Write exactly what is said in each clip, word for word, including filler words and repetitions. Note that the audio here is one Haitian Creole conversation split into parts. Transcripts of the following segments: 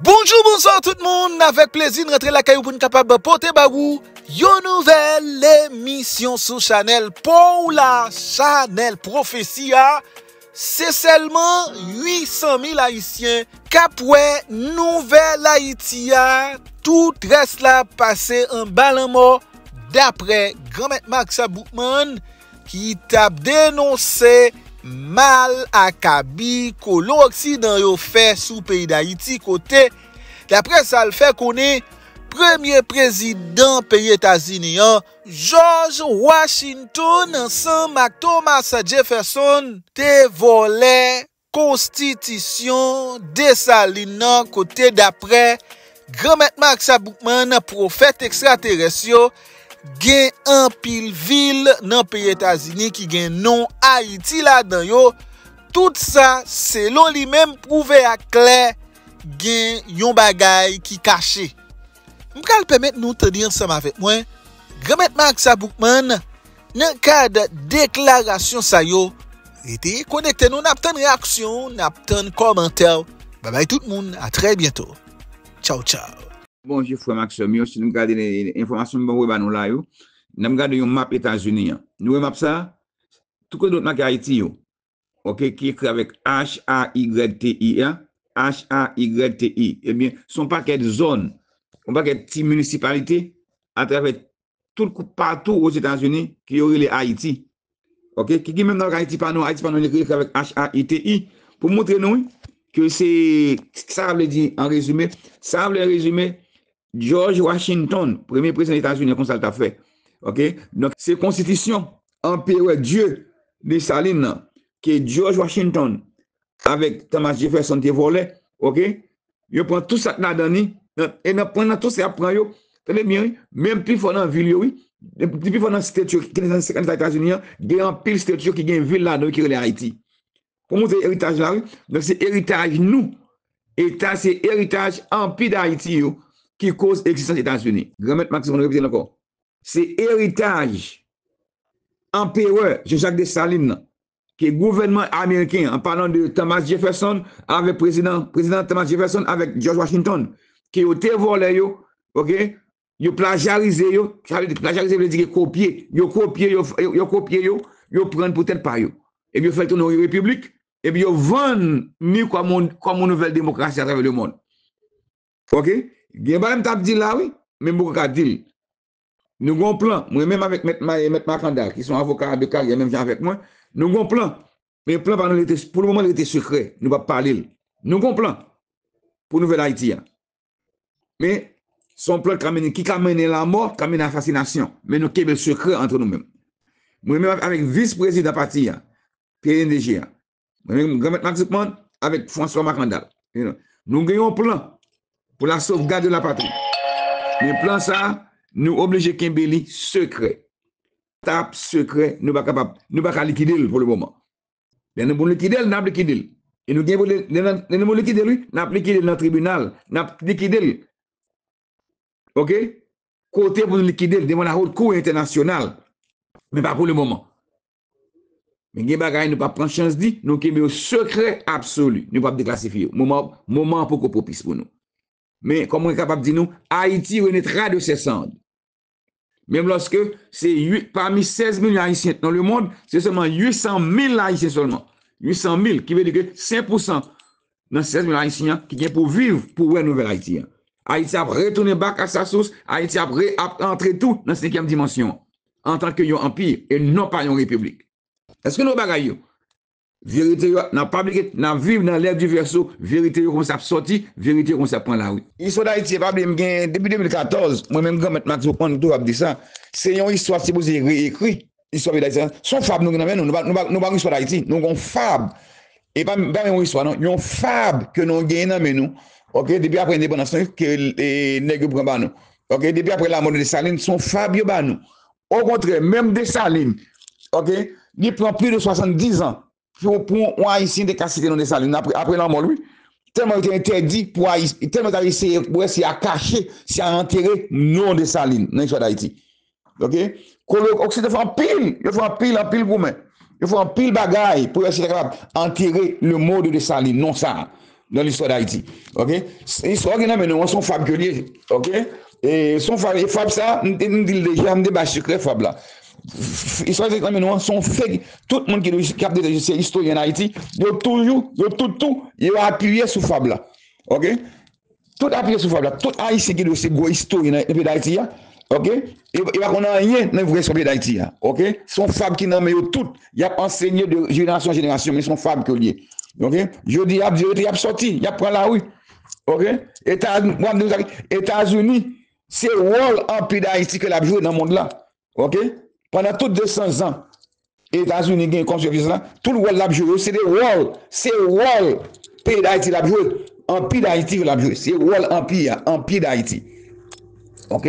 Bonjou, bonswa tout moun. Avèk plezi n rantre lakay ou pou n kapab pote ba ou yon nouvèl emisyon sou chanèl pa w la, chanèl pwofesi a. Se sèlman uit san mil Ayisyen k ap wè nouvèl Ayiti a. Tout rès la pase anba lanmò, daprè Granmèt Max Boukman, ki t ap denonse mal ak abi kolon oksidan yo fè sou peyi Dayiti, kote, daprè sa l fè konnen, premye prezidan peyi Etazini an, George Washington, ansanm ak Thomas Jefferson, te vòlè konstitisyon Desalin nan, kote, daprè Granmèt Max Boukman, pwofèt ekstraterès yo, gen anpil vil nan peyi Etazini ki gen non Ayiti ladan yo. Tout sa, selon li menm, pwouve a klè gen yon bagay ki kache. M pral pèmèt nou tande ansanm avèk mwen Granmèt Max Boukman nan kad deklarasyon sa yo. Rete konekte nou, n ap tann reyaksyon w, n ap tann kòmantè w. Babay tout moun, a trè byento. Tchaw, tchaw. Bonjou, frè m ak sè m yo. Si nou gade enfòmasyon m voye ba nou la yo, n ap gade yon map Etazini an. Nou wè map sa a? Tout kote dwat make Ayiti yo. Ok, ki ekri avèk H A Y T I a, H A Y T I. Ebyen, se yon pakèt zòn, yon pakèt ti minisipalite atravè tout kou-, patou Ozetazini ke yo rele Ayiti. Ok, ki, ki menm nan Ayiti pa nou, Ayiti pa nou, li ekri avèk H A I T I, pou montre nou, wi, ke se, sa vle di, an rezime, sa vle rezime, George Washington, premye prezidan Etazini, konsa l t ap fè. Ok? Donk, se konstitisyon anperè Dye Desalin nan, ke George Washington avèk Thomas Jefferson te vòlè. Ok? Yo pran tout sa k ladan li, nan, e nan pran nan tout sa y ap pran yo, tande byen, wi, menm pi fò nan vil yo, wi, pi fò nan state yo ki nan, nan Etazini an, gen anpil state yo ki gen vil ladan yo ki rele Ayiti. Pou montre eritaj la, wi. Donk, se eritaj nou. E sa se eritaj Anpi Dayiti yo ki koz egzistans Etazini. Granmèt Max Boukman repete l ankò. Se eritaj anperè Jean-Jacques Dessalines nan, ke gouvènman ameriken, an palan de Thomas Jefferson avèk prezidan, prezidan Thomas Jefferson avèk George Washington, ke yo te vòlè yo, ok? Yo plajarize yo, sa vle di, plajarize vle di ke kopye. Yo kopye yo, yo, yo kopye yo, yo pran pou tèt pa yo. Epi yo fè l tounen yon repiblik, epi yo vann ni kòm yon, kòm yon nouvèl demokrasi atravè lemonn. Ok? Gen bagay m t ap di la, wi, men m poko ka di l. Nou gen yon plan. Mwen menm avèk mèt Ma-, mèt Makandal, ki se yon avoka de karyè, menm jan avèk mwen, nou gen yon plan. Men plan pa nou rete, pou lemoman, li rete sekrè. Nou p ap pale l. Nou gen yon plan pou nouvèl Ayiti a. Men, se yon plan ki ka mennen, ki ka mennen lanmò, ki ka mennen asasinasyon. Men nou kenbe l sekrè antre nou menm. Mwen menm avèk vis prezidan pati a, P N D G a, mwen menm, Granmèt Max Boukman, avèk François Makandal. You know, nou gen yon plan pour la sauvegarde de la patrie. Men plan sa a, nou oblije kenbe li sekrè. Top sekrè, nou pa kapab, nou pa ka likide l pou lemoman. Lè nou pou likide l, n ap likide l. E nou gen pou li-, lè n-, lè nou pou likide l, wi, n ap likide l nan tribinal, n ap likide l. Ok? Kote pou nou likide l, devan la haute cour entènasyonal. Men pa pou lemoman. Men gen bagay nou p ap pran chans di, nou kenbe yo sekrè absoli. Nou p ap deklasifye yo. Moman, moman an poko pwopis pou nou. Men, kòm mwen kapab di nou, Haïti renaîtra de ses cendres. Menm lòske se uit, pami sèz milyon Ayisyen nan lemonn, se sèlman uit san mil Ayisyen sèlman. Uit san mil, ki vle di ke senk pousan nan sèz milyon Ayisyen an ki gen pou viv pou wè nouvèl Ayiti an. Ayiti ap retounen back à sa source, Ayiti ap re-, ap antre tou nan senkyèm dimansyon an, antanke yon anpi e non pa yon repiblik. Èske nou wè bagay yo? Verite yo, n ap fabrike, n ap viv nan l'ère du Verseau, verite yo kòmanse ap sòti, verite yo kòmanse ap pran lari. Istwa Dayiti, e pa bliye, m gen, depi de mil katòz, mwen menm Granmèt Max Boukman, m toujou ap di sa, se yon istwa ki sipoze reekri. Istwa peyi Dayiti, se yon fab nou gen nan men nou, nou pa, nou pa, nou pa gen istwa Dayiti, nou gen yon fab. E pa, pa menm yon istwa non, yon fab ke nou genyen nan men nou. Ok, depi apre endepandans lan, ke, e, nèg yo pran ba nou. Ok, depi apre lanmò de Desalin, se yon fab yo ba nou. Okontrè, menm Desalin, ok, li pran plis de swasanndizan pou, pou yon Ayisyen te ka site non Desalin apre, apre lanmò l, wi. Tèlman yo te entèdi pou Ayisyen, tèlman yo t ap eseye, pou eseye a kache, se a antere non Desalin nan istwa Dayiti. Ok? Kolon oksidan fè anpil, yo fè anpil, anpil goumen. Yo fè anpil bagay pou eseye ta kapab antere le mot de Desalin, non sa a. nan listwa Dayiti. Ok? Istwa ki nan men nou an, se yon fab ke l ye. Ok? E se yon fab, e fab sa, m te m di l deja, m te bay sekrè fab la. Istwa ki nan men nou an, se yon fake. Tout moun ki, ki ap di se istoryen ann Ayiti, yo toujou, yo tout tou, yo apiye sou fab la. Ok? Tout apiye sou fab la. Tout Ayisyen ki di se gwo istoryen nan peyi Dayiti a, ok? Yo, yo pa konn anyen nan vrè istwa peyi Dayiti a, ok? Se yon fab ki nan men yo tout. Y ap ansenye de jenerasyon an jenerasyon, men se yon fab ke l ye. Ok? Jodi a, ap di yo rete, y ap sòti, y ap pran lari. Ok? Etazini, w ap di nou sa, Etazini, se wòl Anpi Dayiti ke l ap jwe nan mond la. Ok? Pandan tout de san zan, Etazini gen kòm sèvis la, tout wòl l ap jwe yo, se de wòl, se wòl peyi Dayiti l ap jwe, Anpi Dayiti l ap jwe, se wòl Anpi a, Anpi Dayiti. Ok?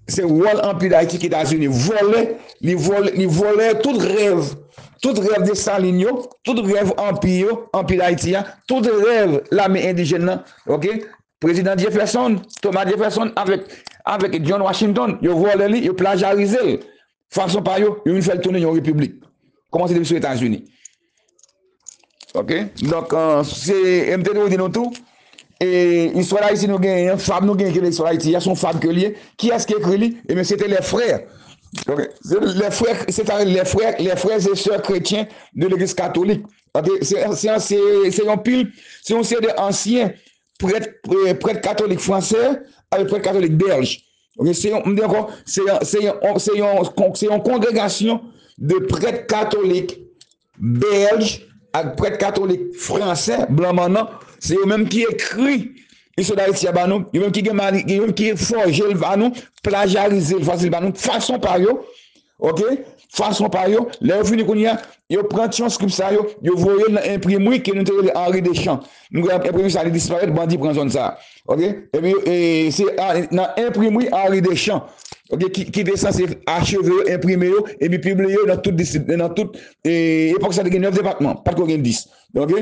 Se wòl Anpi Dayiti ki Etazini vòlè, li vòlè, li vòlè tout rèv, tout rèv Desalin yo, tout rèv Anpi yo, Anpi Dayiti a, tout rèv lame endijèn nan, ok? Prezidan Jefferson, Thomas Jefferson avèk, avèk John Washington, yo vòlè li, yo plajarize l. Fason pa yo, yo vin fè l tounen yon repiblik. Kòmanse depi sou Etazini. Ok? Donk, euh, se, e m te dwe di nou tou, e istwa Dayiti nou genyen an, fab nou genyen ki rele istwa Dayiti a, se yon fab ke l ye. Kiyès ki ekri li? Ebyen, se te les frères. Ok? Se les frères, se ta rele les frères, les frères et sœurs chrétiens de l'église catholique. Ok? Se, se, se, se yon pil, se yon seri de ansyen prèt, eh, prèt katolik fransè avèk prèt katolik bèlj. Ok, se yon, m di ankò, se yon, se yon, se yon, se yon kongregasyon de prèt katolik bèlj ak prèt katolik fransè, blan mannan, se yo menm ki ekri istwa Dayiti a ba nou, yo menm ki gen mani, yo menm ki fòje l ba nou, plajarize l, fasil ba nou, fason pa yo, ok? Fason pa yo, lè yo fini kounye a, yo pran transkrip sa yo, yo voye l nan enprimri ke nou te rele Henri Deschamps. Nou kwè enprimri sa li disparèt, bandi pran zòn sa. Ok? Epi yo, e, se a, nan enprimri Henri Deschamps, ok, ki, ki te sanse acheve yo, enprime yo, epi pibliye yo nan tout distrik, nan tout, e, epòk sa te gen nèf depatman, pa t ko gen dis. Ok?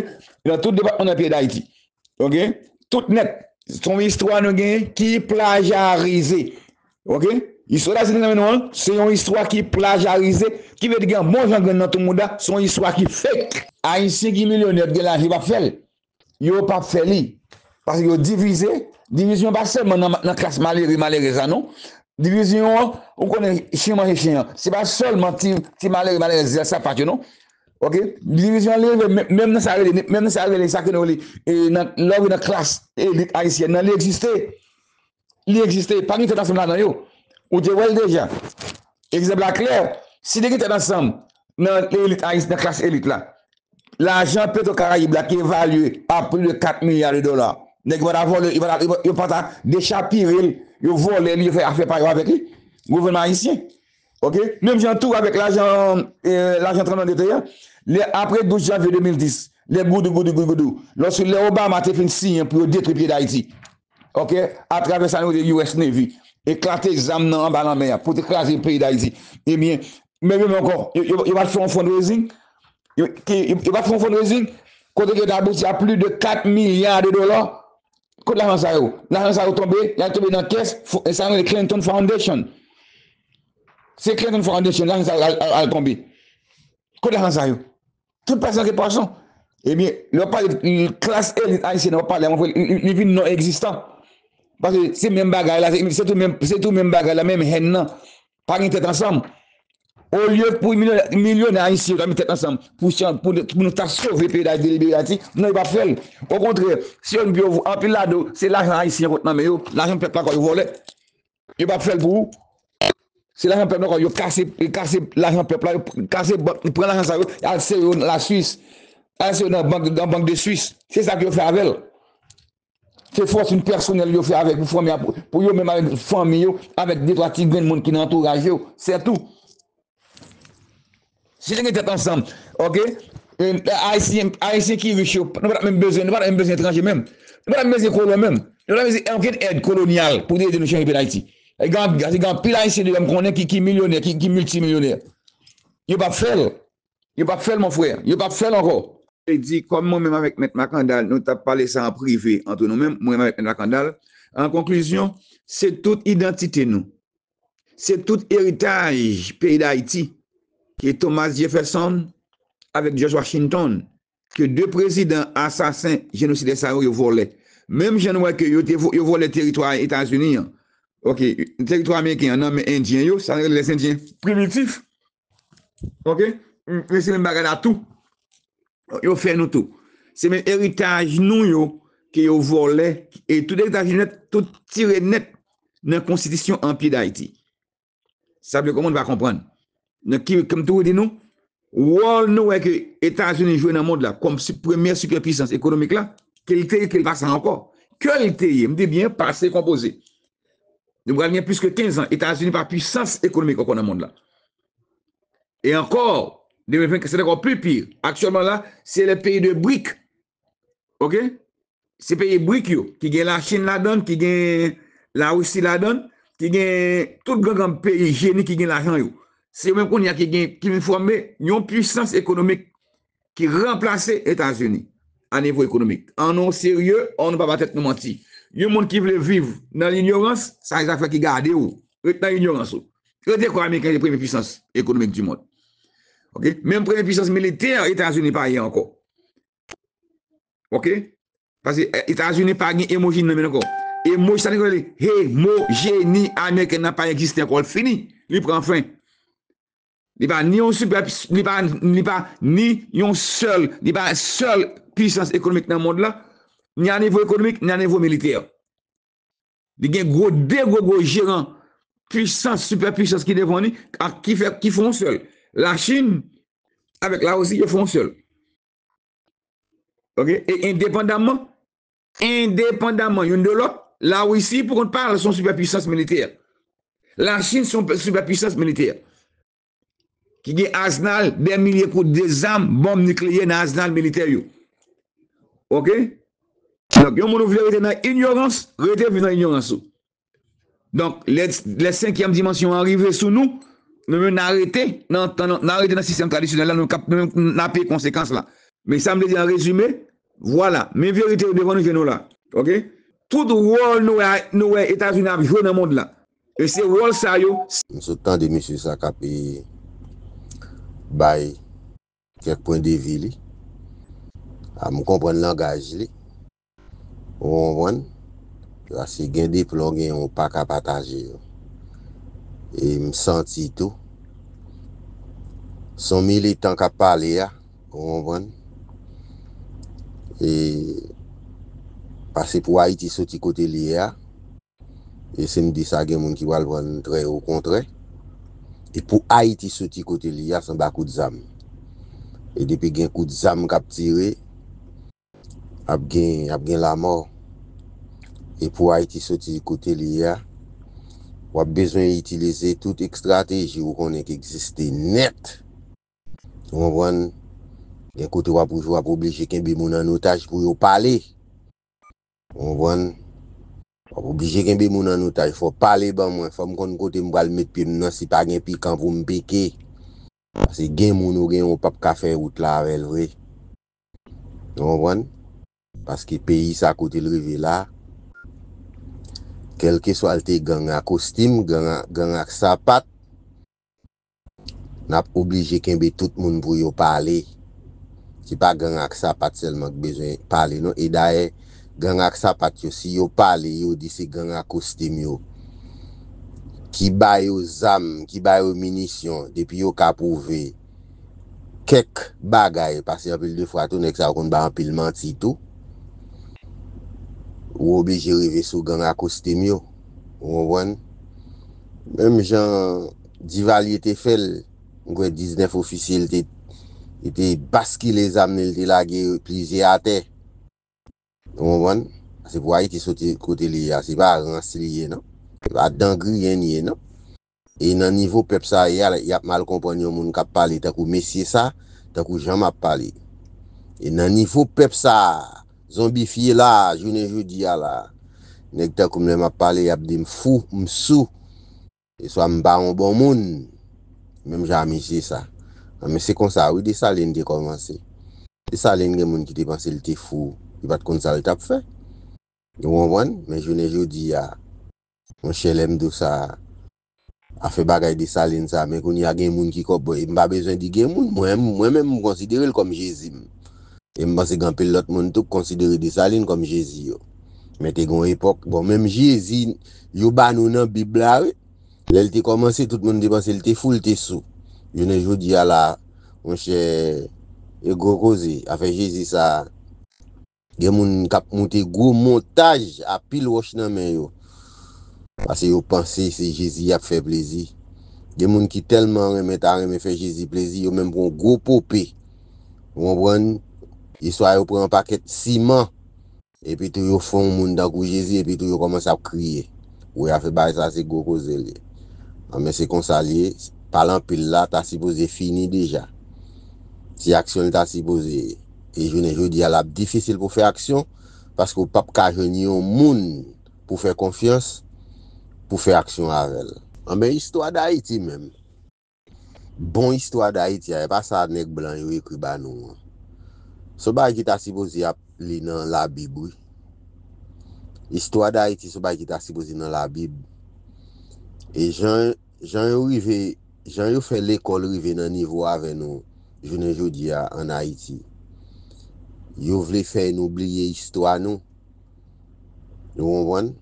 Nan tout depatman nan peyi Dayiti. Ok? Tout nèt. Se yon istwa nou genyen ki plajarize. Ok? Istwa Dayiti nan men nou an, se yon istwa ki plajarize, ki vle di gen bon jan grenn nan tout mouda, se yon istwa ki fake. Ayisyen ki milyonè, ki gen lajan, yo p ap fè l. Yo p ap fè li. Paske yo divize. Divizyon pa sèlman nan, nan klas malere, malerèz la, non. Divizyon an, ou konnen chen manje chen an. Se pa sèlman ti, ti malere, malerèz, zèl sapat yo, non. Ok? Divizyon an leve, men-, menm nan sa rele, menm nan sa rele, sa ke nou rele, e, nan, lè w nan klas elit ayisyèn nan, li egziste. Li egziste. Pa gen tèt ansanm ladan yo. Ou te wè l deja. Egzanp la klè, si te gen tèt ansanm nan elit ayis-, nan klas elit la, lajan Petro Karayib la ki evalye a plis de kat milya de dola, nèg yo pa ta vòlè, yo pa ta, yo pa, yo pa ta dechapire l, yo vòlè li, yo fè afè pa yo avèk li. Gouvènman ayisyen. Ok? Menm jan tou avèk lajan, eh, lajan tranblemanntè a, lè, apre douz janvye de mil dis, lè goudou, goudou, goudou, goudou, lòske lè Obama te fin siyen pou yo detwi peyi Dayiti, ok, atravè sa nou rele U S Navy, eklate zam nan anba lanmè a, pou te kraze peyi Dayiti. Ebyen, men menm ankò, yo, yo, yo pa t fè yon fundraising, yo, ki, yo, yo pa t fè yon fundraising, kote ke yo te abouti a plis de kat milya de dola. Kot lajan sa yo? Lajan sa yo tonbe, y al tonbe nan kès, fo-, sa yo rele Clinton Foundation. Se Clinton Foundation, lajan sa yo al, al, al tonbe. Kot lajan sa yo? Tout pèsonn ke pwason. Ebyen, lè w ap pale de klas elit ayisyèn, w ap pale, li, li, li vin non egzistan. Paske se menm bagay la, se, se tou menm, se tou menm bagay la, menm hèn nan. Pa gen tèt ansanm. Olye pou milyonè, milyonè ayisyen yo ta met tèt ansanm pou, pou, pou nou ta sove peyi Dayiti, libere Dayiti, non, yo p ap fè l. Okontrè, si yo vin pou yo, anpil ladan yo, se lajan ayisyen yo kot nan men yo, lajan pèp la ankò yo vòlè. Yo p ap fè l pou ou. Se lajan pèp la ankò, yo kase, kase lajan pèp la, yo kase bank, pran lajan sa yo, al sere yo nan Laswis, al sere yo nan bank, nan bank de Swis. Se sa ke yo fè avè l. Se fòtin pèsonèl yo fè avèk pou fanmi a, pou, pou yo menm avèk fanmi yo, avèk de twa ti grenn moun ki nan antouraj yo, se tou. Si te gen tèt ansanm, ok? E, Ayisyen, Ayisyen ki rich yo, nou pa t ap menm bezwen, nou pa t ap menm bezwen etranje menm. Nou pa t ap menm bezwen kolon menm. Nou pa t ap bezwen okenn èd kolonyal pou te ede nou chanje peyi Dayiti. E gen, se gen anpil Ayisyen deyò m konnen ki, ki milyonè, ki, ki miltimilyonè. Yo p ap fè l. Yo p ap fè l, mon frè. Yo p ap fè l ankò. Vle di, kòm mwen menm avèk Mèt Makandal, nou t ap pale sa an prive antre nou menm, mwen menm avèk Mèt Makandal. An konklizyon, se tout idantite nou. Se tout eritaj peyi Dayiti ke Thomas Jefferson avèk George Washington ke de prezidan asasen, jenosidè sa yo, yo vòlè. Menm jan nou wè ke yo te vo- yo vòlè teritwa Etazini an. Ok, teritwa ameriken an nan men Endyen yo, sa yo rele les Endyen primitif. Ok? Men se menm bagay la tou. Yo fè nou tou. Se menm eritaj nou yo ke yo vòlè, e tout eritaj nou nèt, tout tire nèt nan konstitisyon Anpi Dayiti. Sa vle kòman nou pa konprann? Nan ki, kòm toujou di nou, wòl nou wè ke Etazini jwe nan mond la kòm si- premyè sipèpisans ekonomik la, ke l te ye, ke l pa sa ankò. Ke l te ye, m di byen, pase konpoze. Nou pral gen plis ke kenz an, Etazini pa pwisans ekonomik ankò nan mond la. E ankò, de mil vennkat, se ankò pli pi. Aktyèlman la, se le peyi de brik. Ok? Se peyi brik yo, ki gen Lachin ladan, ki gen Larisi ladan, ki gen tout gran gran peyi jeni ki gen lajan yo. Se yo menm kounye a ki gen, ki vin fòme yon pwisans ekonomik ki ranplase Etazini a nivo ekonomik. An nou serye, an nou pa ba tèt nou manti. Yon moun ki vle viv nan linyorans, sa se zafè ki gade w. Ret nan inyorans ou. Rete kwè Ameriken se premye pwisans ekonomik di mond. Ok? Menm premye pwisans militè Etazini pa ye ankò. Ok? Paske eh, Etazini pa gen emoji nan men ankò. Emoji sa nèg rele hemojeni ameriken nan pa egziste ankò, l fini. Li pran fen. Li pa ni yon sipè, li pa, li pa ni yon sèl, li pa sèl pwisans ekonomik nan mond la, ni a nivo ekonomik, ni a nivo militè. Li gen gwo, de gwo, gwo jeran pwisans, sipè pwisans ki devan li, ak ki fè, ki fè yon sèl. Lachin avèk Larisi, yo fè yon sèl. Ok? E endepandamman, endepandamman youn de lòt, Larisi, pou kont pa l, se yon sipè pwisans militè. Lachin se yon sipè pwisans militè. Ki gen aznal, dè milye kout de zam, bonm nikleyè nan aznal militè yo. Ok? Donk, yon moun ou vle rete nan inyorans, rete viv nan inyorans ou. Donk, lè, lè senkyèm dimansyon an rive sou nou, nou menm n a rete nan, nan, n a rete nan sistèm tradisyonèl la, nou kap, nou menm n a peye konsekans la. Men sa m vle di an rezime, vwala, men verite yo devan nou, je nou la. Ok? Tout wòl nou wè, nou wè Etazini ap jwe nan mond la. E se wòl sa yo. M sot tande mesye sa k ap, e, bay kèk pwen de vi li. A, m konprann langaj li. Ou konprann? Paske gen de plan, gen yon pa ka pataje yo. E m santi tou. Se yon militan k ap pale a. Ou konprann? E paske pou Ayiti soti kote li ye a, e si m di sa, gen moun ki pral pran l trè okontrè. E pou Ayiti soti kote li ye a, se anba kout zam. E depi gen kout zam k ap tire, ap gen, ap gen lamò. E pou Ayiti soti kote li ye a, w ap bezwen itilize tout estrateji ou konnen ki egziste nèt. Ou konprann? Gen kote w ap, w ap oblije kenbe moun an otaj pou yo pale. Ou konprann? W ap oblije kenbe moun an otaj. Fò w pale ban mwen. Fò m konn kote m pral met pye m nan si pa gen pikan pou m pike. Paske gen moun ou gen ou p ap ka fè wout la avè l vre. Ou konprann? Paske peyi sa kote l rive la, kèlkeswa l te gang a kostim, gang a, gang ak sapat, n ap oblije kenbe tout moun pou yo pale. Se pa gang ak sapat sèlman k bezwen pale non. E dayè, gang ak sapat yo, si yo pale, yo di se gang ak kostim yo. Ki ba yo zam, ki ba yo minisyon, depi yo ka pwouve kèk bagay, paske anpil de fwa tou, nèg sa yo konn bay anpil manti tou. Ou oblije rive sou gang ak kostim yo. Ou konprann? Menm jan Divalye te fè l, m kwè diznèf ofisye l te, li te baskile zam li, li te lage plizyè atè. Ou konprann? Se pou Ayiti soti kote li ye a, se pa rans li ye, non. Se pa dan griyen li ye, non. E nan nivo pèp sa ye a, y ap mal konprann yon moun k ap pale tankou mesye sa, tankou jan m ap pale. E nan nivo pèp sa, zonbifye la, jounen jodi a la, nèg tankou m lè m ap pale, y ap di m fou, m sou. E swa m pa yon bon moun, menm jan a mesye sa. Men se konsa, wi, Desalin te kòmanse. Desalin gen moun ki te panse l te fou, li pa t konn sa l t ap fè. Ou konprann? Men jounen jodi a, monchè, lè m di w sa, afè bagay Desalin sa, men kounye a gen moun ki kòb, m pa bezwen di gen moun, mwen, mwen menm, m konsidere l kòm Jezi m. E m panse gen anpil lòt moun tou k konsidere Desalin kòm Jezi yo. Men te gen yon epòk, bon, menm Jezi yo ba nou nan Bib la, wi. Lè l te kòmanse, tout moun te panse l te fou, l te sou. Jounen jodi a la, monchè, e gwo koze. Afè Jezi sa, gen moun k ap moute gwo montaj a pil wòch nan men yo. Paske yo panse se Jezi y ap fè plezi. Gen moun ki tèlman renmen ta renmen fè Jezi plezi, yo menm pran gwo pope. Ou konprann? Eswa yo pran yon pakèt siman. Epi tou yo fè yon moun tankou Jezi, epi tou yo kòmanse ap kriye. Ou wè afè bagay sa se gwo koze l ye. Anben se konsa l ye, pale anpil la ta sipoze fini deja. Se aksyon l ta sipoze ye. E jounen jodi a l ap difisil pou fè aksyon, paske w p ap ka jwenn yon moun pou fè konfyans, pou fè aksyon avè l. Anben istwa Dayiti menm. Bon istwa Dayiti a, e pa sa nèg blan yo ekri ba nou an. Se yon bagay ki ta sipoze ap li nan Labib, wi. Istwa Dayiti se yon bagay ki ta sipoze nan Labib. E jan, jan yo rive, jan yo fè lekòl rive nan nivo avè nou jounen jodi a ann Ayiti, yo vle fè nou bliye istwa nou. Ou konprann?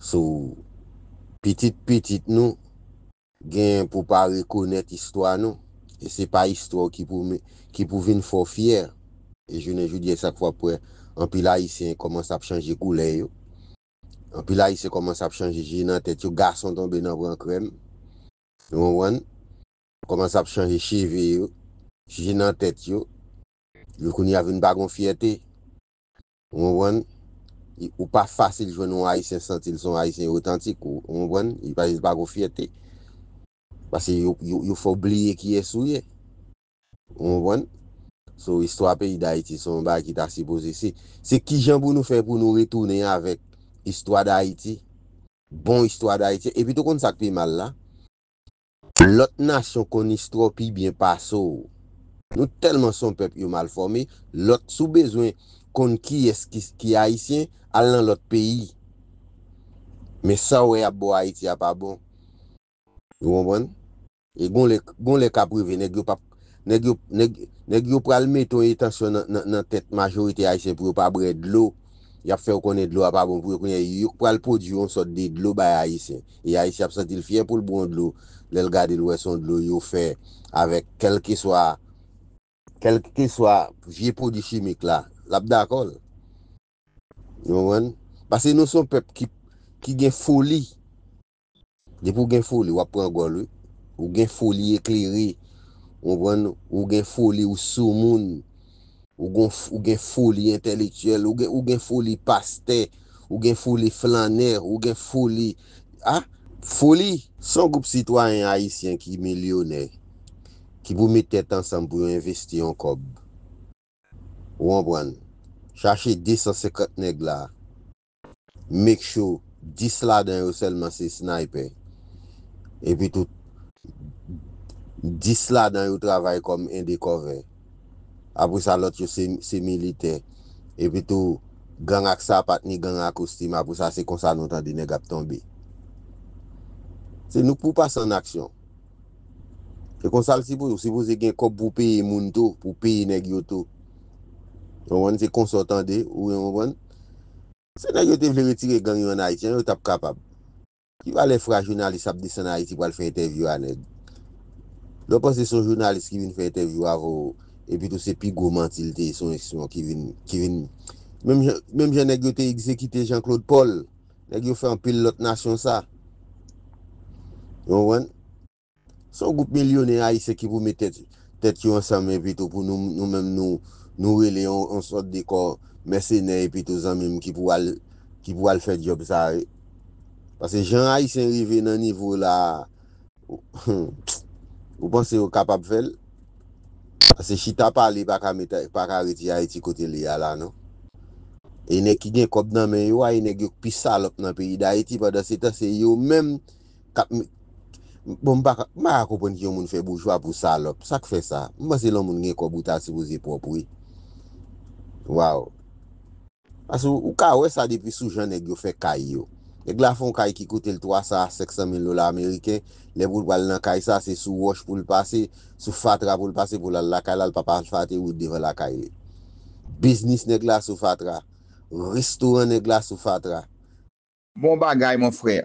So, pitit pitit nou, gen pou pa rekonèt istwa nou. E se pa istwa w ki pou, ki pou vin fè w fyè. E jounen jodi a, sa k fè w ap wè anpil Ayisyen kòmanse ap chanje koulè yo. Anpil Ayisyen kòmanse ap chanje je nan tèt yo. Gason tonbe nan pran krèm. Ou konprann? Kòmanse ap chanje cheve yo, je nan tèt yo. Yo kounye a vin pa gon fyète. Ou konprann? Ou pa fasil jwenn yon Ayisyen santi l se yon Ayisyen otantik, ou, ou konprann? Li pa, li pa gon fyète. Paske yo, yo, yo fè w bliye kiyès ou ye. Ou konprann? So, istwa peyi Dayiti se yon bagay ki ta sipoze, se, se kijan pou nou fè pou nou retounen avèk istwa Dayiti, bon istwa Dayiti. Epi tou konn sa k pi mal la? Lòt nasyon konn istwa w pi byen pase w. Nou tèlman se yon pèp yo mal fòme, lòt si w bezwen konn kiyès ki, ki Ayisyen, al nan lòt peyi. Men sa w wè y ap ba w Ayiti a pa bon. Ou konprann? E gon lè, gon lè k ap rive, nèg yo p ap, nèg yo, nèg, nèg yo pral mete yon etansyon nan, nan, nan tèt majorite Ayisyen pou yo pa bwè dlo. Y ap fè yo konnen dlo a pa bon pou yo. Kounye a, yo pral pwodui yon sòt de dlo bay Ayisyen. E Ayisyen ap santi l fyè pou l bwè yon dlo lè l gade l wè se yon dlo yo fè avèk kèlkeswa, kèlkeswa vye pwodui chimik la. L ap dakò l. Ou konprann? Paske nou se yon pèp ki, ki gen foli. Depi w gen foli, w ap pran gòl, wi. Ou gen foli eklere. Ou konprann? Ou gen foli, ou soumoun. Ou gon, ou gen foli entèlektyèl. Ou gen, ou gen foli pastè. Ou gen foli flannè. Ou gen foli, a, foli. Se yon gwoup sitwayen ayisyen ki milyonè, ki pou met tèt ansanm pou yo envesti yon kòb. Ou konprann? Chache de san senkant nèg la. Make sure dis ladan yo sèlman se sniper. Epi tou, dis ladan yo travay kòm endekòvè. Apre sa, lòt yo se, se militè. Epi tou, gang ak sapat ni gang ak kostim. Apre sa, se konsa nou tande nèg ap tonbe. Se nou k pou pase an aksyon. Se konsa l sipoze, ou sipoze gen kòb pou peye moun tou, pou peye nèg yo tou. Ou konprann? Se konsa w tande, ou konprann? Si nèg yo te vle retire gang yo ann Ayiti an, yo t ap kapab. Ki valè fra jounalis ap desann Ayiti pral fè entèvyou a nèg? Lè w panse se yon jounalis ki vin fè entèvyou avè w, epi tou se pi gwo manti l te ye, se yon espyon ki vin, ki vin. Menm jan, menm jan nèg yo te egzekite Jean Claude Paul, nèg yo fè anpil lòt nasyon sa. Ou konprann? Se yon gwoup milyonè ayisyen ki pou met tèt, tèt yo ansanm epi tou pou nou, nou menm nou, nou rele yon, yon sòt de kò mèsenè epi tou zanmi m ki pou al, ki pou al fè djòb sa a, wi. Paske jan ayisyen rive nan nivo la a, ou, ou panse yo kapab fè l? Paske chita pale pa ka met, pa ka retire Ayiti kote l ye a la, non. E nèg ki gen kòb nan men yo a, e nèg yo k pi salòp nan peyi Dayiti, pandan se tan se yo menm k ap, bon, m pa ka, m pa ka konprann ki yon moun fè boujwa pou salòp. Sa k fè sa? M panse lè yon moun gen kòb ou ta sipoze pwòp, wi. Waw. Paske ou, ou ka wè sa depi sou jan nèg yo fè kay yo. Nèg la fè yon kay ki koute l twa san a senk san mil dola ameriken, lè pou l pral nan kay sa, se sou wòch pou l pase, sou fatra pou l pase, pou l al lakay la, l p ap asfalte wout devan lakay li. Biznis nèg la sou fatra. Restoran nèg la sou fatra. Bon bagay, mon frè.